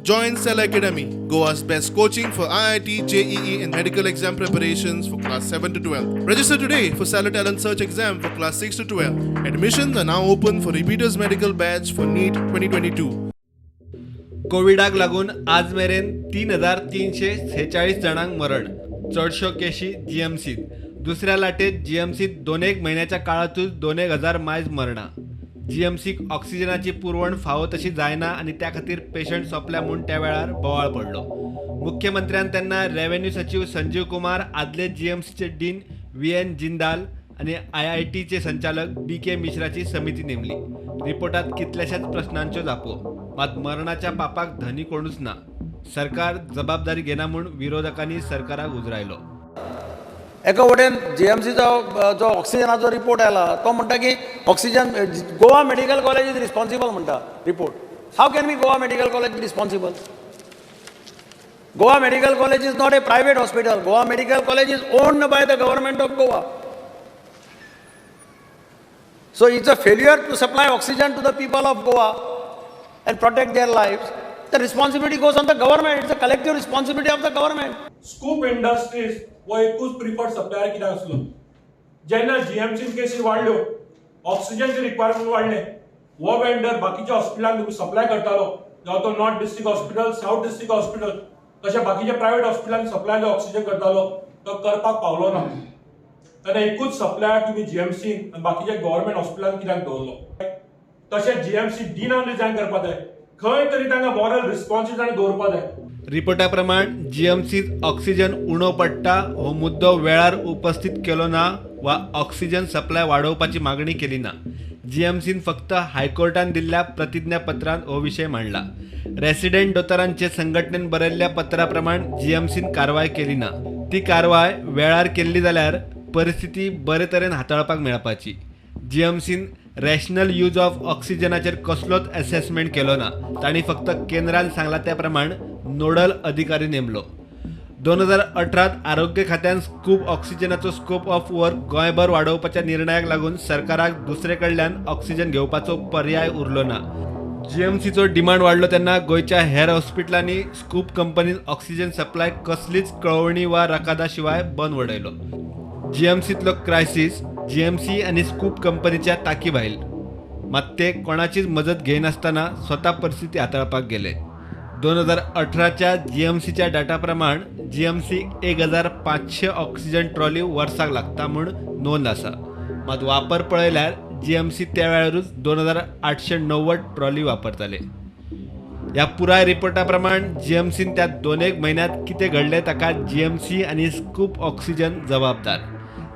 Join Cell Academy, Goa's best coaching for IIT, JEE, and medical exam preparations for class 7 to 12. Register today for Stellar Talent Search exam for class 6 to 12. Admissions are now open for repeaters medical batch for NEET 2022. कोविडाक लागून आज मेरेन 3346 जाणांक मरण. चडश्यो केशी जीएमसीत. दुसऱ्या लाटेत जीएमसीत दोन एक म्हयन्याच्या काळांतूच 2,000 मायज मरणां. जीएमसीक ऑक्सिजनाची पुरवण फावो तशी जायना आनी त्या खातीर पेशंट सोंपल्या म्हूण त्या वेळार बोवाळ पडलो. मुख्यमंत्र्यान तेन्ना रेव्हेन्यू सचीव संजीव कुमार, आदले जीएमसीचे डीन व्ही एन जिंदाल आनी आयआयटीचे संचालक बी के मिश्राची समिती नेमली. रिपोर्टात कितल्याशाच प्रस्नांच्यो जापो, मात मरणाच्या पापाक धनी कोणूच ना. सरकार जबाबदारी घेना म्हूण विरोधकांनी सरकाराक उजरायलो. एका वटेन जीएमसीचो जो ऑक्सिजनाचो रिपोर्ट आयला, तो म्हणटा की oxygen Goa Medical College is responsible म्हणटा report. How can be Goa Medical College responsible? Goa Medical College is not a private hospital. Goa Medical College is owned by the government of Goa. So it's a failure to supply oxygen to the people of Goa and protect their lives. The responsibility goes on the government. It's a collective responsibility of the government. Scoop industries हो एकूच preferred supplier कित्याक आसलो? जेन्ना जीएमसीन केसी वाडल्यो, ऑक्सिजनचे requirement वाडले, हो vendor बाकीच्या हॉस्पिटलांक supply करतालो, जावं तो North District Hospital, South District Hospital, तशें बाकीच्या प्रायव्हेट हॉस्पिटलांक सप्लाय जो ऑक्सिजन करतालो, तो करपाक पावलो ना. तेन्ना एकूच सप्लायर तुमी जीएमसीन आनी बाकीच्या गव्हर्मेंट हॉस्पिटलांक कित्याक दवरलो? तशें जीएमसी डिनान रिजायन करपाक जाय. खंय तरी तांकां मॉरल रिस्पॉन्सिबिलिटी तांणी दवरपाक जाय. रिपोर्टा प्रमाण जीएमसीत ऑक्सिजन उणो पडटा हो मुद्दो वेळार उपस्थित केलो ना वा ऑक्सिजन सप्लाय वाडोवपाची मागणी केली ना. जीएमसीन फक्त हायकोर्टान दिल्ल्या प्रतिज्ञापत्रांत हो विशय मांडला. रेसिडेंट दोतोरांचे संघटनेन बरयल्ल्या पत्रा प्रमाण जीएमसीन कारवाय केली ना. ती कारवाय वेळार केल्ली जाल्यार परिस्थिती बरे तरेन हाताळपाक मेळपाची. जीएमसीन रॅशनल यूज ऑफ ऑक्सिजनाचेर कसलोच असेसमेंट केलो ना. तांणी फक्त केंद्रान सांगला त्या प्रमाण नोडल अधिकारी नेमलो. 2018त आरोग्य खात्यान स्कूप ऑक्सिजनाचो स्कोप ऑफ वर्क गोंयभर वाडोवपाच्या निर्णयाक लागून सरकाराक दुसरे कडल्यान ऑक्सिजन घेवपाचो पर्याय उरलो ना. जीएमसीचो डिमांड वाडलो तेन्ना गोंयच्या हेर हॉस्पिटलांनी स्कूप कंपनीन ऑक्सिजन सप्लाय कसलीच कळोवणी वा रकादा शिवाय बंद वडयलो. जीएमसीतलो क्रायसीस जीएमसी आनी स्कूप कंपनीच्या ताकी भायल. मात ते कोणाचीच मजत घेयनासतना स्वता परिस्थिती हाताळपाक गेले. 2018च्या जीएमसीच्या डाटा प्रमाण जीएमसी 1500 ऑक्सिजन ट्रॉली वर्साक लागता म्हूण नोंद आसा. मात वापर पळयल्यार जीएमसी त्या वेळारूच 2890 ट्रॉली वापरताले. ह्या पुराय रिपोर्टा प्रमाण जीएमसीन त्या दोन एक म्हयन्यांत कितें घडलें ताका जीएमसी आनी स्कूप ऑक्सिजन जबाबदार.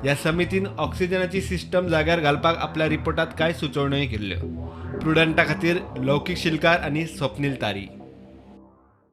ह्या समितीन ऑक्सिजनाची सिस्टम जाग्यार घालपाक आपल्या रिपोर्टात कांय सुचोवण्योय केल्ल्यो. प्रुडंटा खातीर लौकीक शिलकार आनी स्वप्नील तारी.